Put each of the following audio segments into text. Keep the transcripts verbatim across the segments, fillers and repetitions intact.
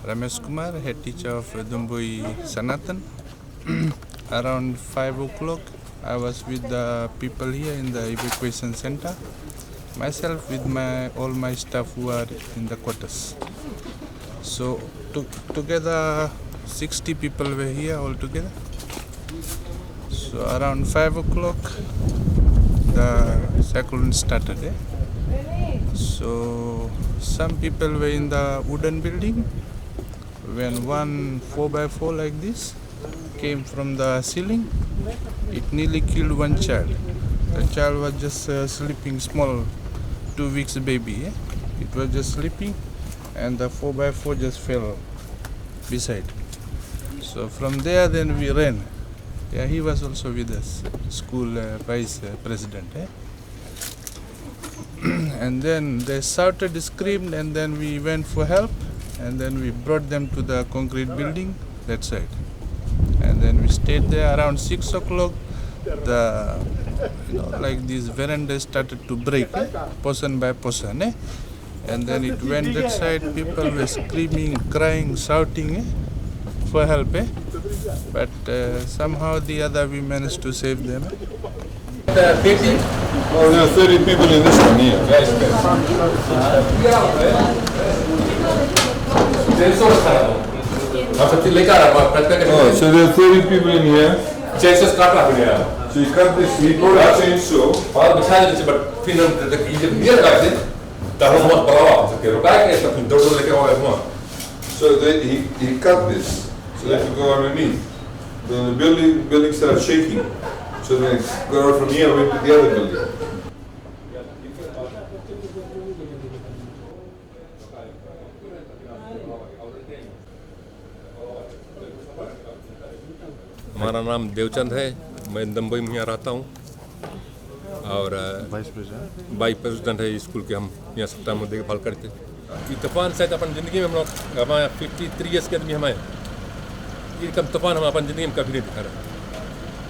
Ramesh Kumar, head teacher of Domboi Sanatan. Around five o'clock, I was with the people here in the evacuation center. Myself with my, all my staff who are in the quarters. So, to-, together, sixty people were here altogether. So, around five o'clock, the cyclone started, eh? So, some people were in the wooden building. When one four by four like this came from the ceiling, it nearly killed one child. The child was just, uh, sleeping, small, two weeks baby, eh? It was just sleeping, and the four by four just fell beside. So from there, then we ran. Yeah, he was also with us, school, uh, vice, uh, president, eh? And then they shouted, screamed, and then we went for help, and then we brought them to the concrete building that side. And then we stayed there around six o'clock. The, you know, like, these verandas started to break, eh? Portion by portion, eh? And then it went that side, people were screaming, crying, shouting, eh, for help, eh? But, uh, somehow or the other, we managed to save them, eh? Oh, there are thirty people in this one here. Oh, so there are thirty people in here. So you cut this, you brought a chainsaw. So they, he, he cut this so that you go underneath. So the building, building started shaking. So they go out from here, went to the other building. हमारा नाम देवचंद है, मैं दम्बई में यहाँ रहता हूँ और, अ, वाइस प्रेसिडेंट। वाइस प्रेसिडेंट है स्कूल के, हम यहाँ सब टाइम देखभाल करते। ये तूफान शायद अपन जिंदगी में हम लोग, हमारे fifty three years के आदमी हमारे, ये कम तूफान हम अपन जिंदगी में कभी नहीं देखा रहा।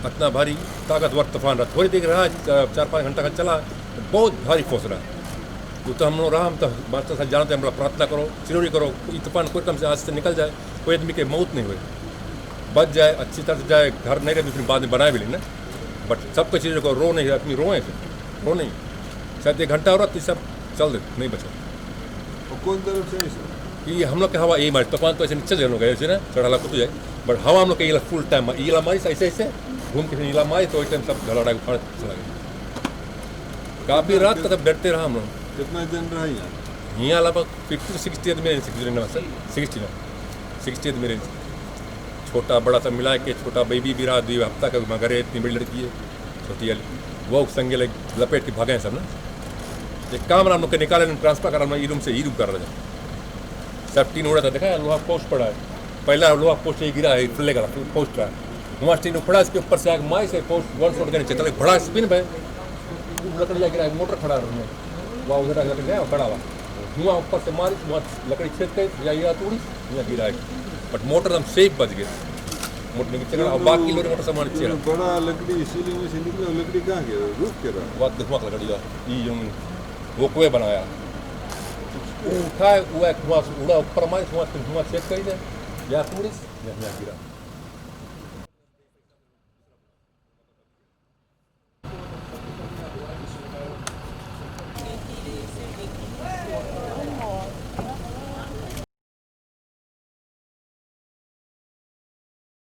इतना भारी ताकतवर तूफान रहा, थोड़ी देर रहा, चा-, चार पाँच घंटा का चला, बहुत भारी फोर्स रहा। वो तो हम लोग रहा, हम तो मास्टर साहब जानते हैं, हम लोग प्रार्थना करो, चिरौरी करो, ये तूफान कोई कम से आज से निकल जाए, कोई आदमी के मौत नहीं हुए, बच जाए, अच्छी तरह से जाए, घर नहीं रहे, फिर बाद में बनाए भी लेना। But सबको चीज़ों को रो नहीं, आदमी रोए थे, रो नहीं। शायद एक घंटा और रहती, सब चल देते, नहीं बचा। वो कौन तरफ से है, सर? ये हम लोग के हवा ये मारी, तूफान तो ऐसे नीचे से हम लोग गए थे ना, चढ़ाला कुतु जाए, but हवा हम लोग के ये फुल टाइम, ये मारी ऐसे, ऐसे घूम के फिर ये मारी, तो एक टाइम सब घड़ा उड़ा के फाड़ चला गया। काफी रात तक डरते रहा हम लोग। कितना जन रहा यहाँ? यहाँ लगभग fifty to sixty आदमी रहे, sixty ना, सर, sixty ना, sixty आदमी रहे। छोटा बड़ा सब मिला के, छोटा बेबी भी रहा, दो हफ्ता का, मगर इतनी बड़ी लड़की है, छोटी वाली, वो संगे लग-, लपेट के भागे हैं सब ना। एक काम रहा, हम लोग के निकाले, ट्रांसफर करा, हम लोग ई रूम से ई रूम कर रहे हैं। सब टीन उड़ा था, देखा है, लोहा पोस्ट पड़ा है। पहला लोहा पोस्ट ये गिरा है, फुल्ले का पोस्ट का। वहाँ टीन उखड़ा, इसके ऊपर से आके माई से पोस्ट, वन पोस्ट के नीचे तले बड़ा स्पिन पे। वो लकड़ी गिरा है, मोटर खड़ा है उसमें। वहाँ उधर लकड़ी गया, खड़ा हुआ। धुआं ऊपर से मारी, वहाँ लकड़ी छेद गई, या, या तोड़ी, या गिरा है। But मोटर हम सेफ बच गए। मोटर नीचे चढ़ा, और बाकी लोग मोटर सामान नीचे रहा। बड़ा लकड़ी सीलिंग में से निकला, लकड़ी कहाँ गया? रूफ के रहा? वो धुआं लकड़ी का, ये जो वो कोई बनाया। वो उठाए, वो एक धुआं उड़ा, ऊपर मारे, धुआं, धुआं छेद गई है, या तोड़ी, या, या गिरा।